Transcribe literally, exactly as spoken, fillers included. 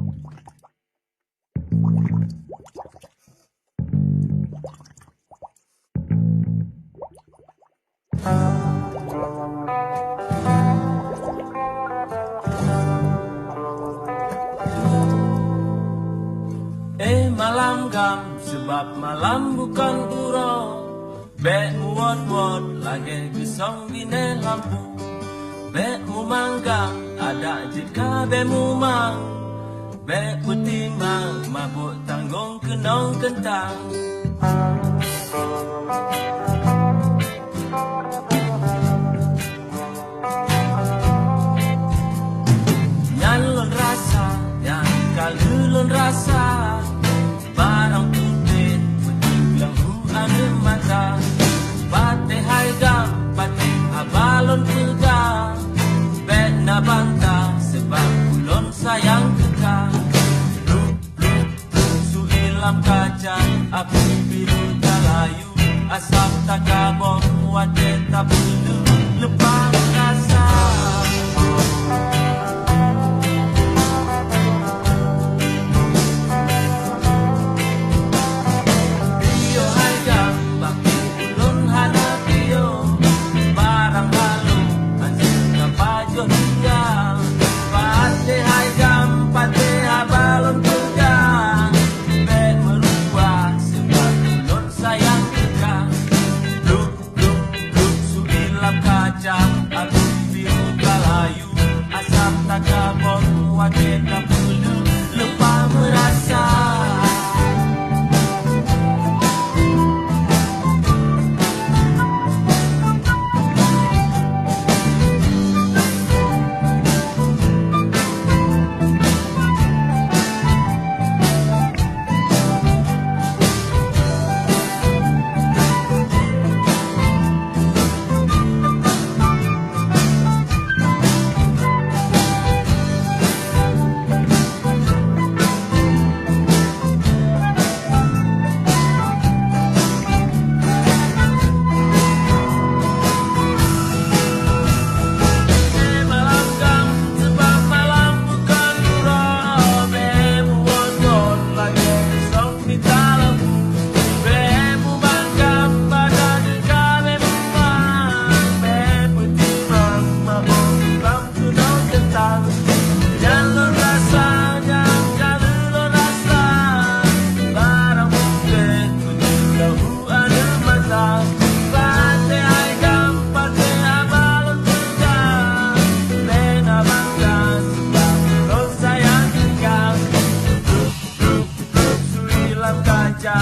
Eh, malam gam, sebab malam buroe. Bèk muwot-wot lagèe geusong binéh lampu. Bèk mumang gam, adak jeuet ka bèk mumang. Bèk peutimang, mabök tanggông keunong keuntang. Nyan lôn rasa, nyan ka lheueh lôn rasa, barang putéh meuteuglang u aneuk mata. Patéh hai gam, patéh haba lôn peugah, bèk na banta, seubab ulôn sayang keu ka. Su ié lam kaca, apui biru talayu, asam takabong watèe tapeuleueh leupah rasa. Piôh hai gam, bak ulôn hana piôh, barang halo hanjeuet tapajoh tinggai. Patéh hai gam, patéh haba lôn peugah, bèk meuruwah, seubab ulôn sayang keu ka. Blup, blup, blup, su ié lam kaca, apui biru talayu, asam takabong watèe tapeuleueh leupah meurasa. Keunong teuntang nyang lôn rasa, nyang ka lheueh lôn rasa, barang putéh meuteuglang u aneuk mata. Patéh hai gam, patéh haba lôn peugah, bèk na bangga, seubab lôn sayang keu ka. Su ié lam kaca,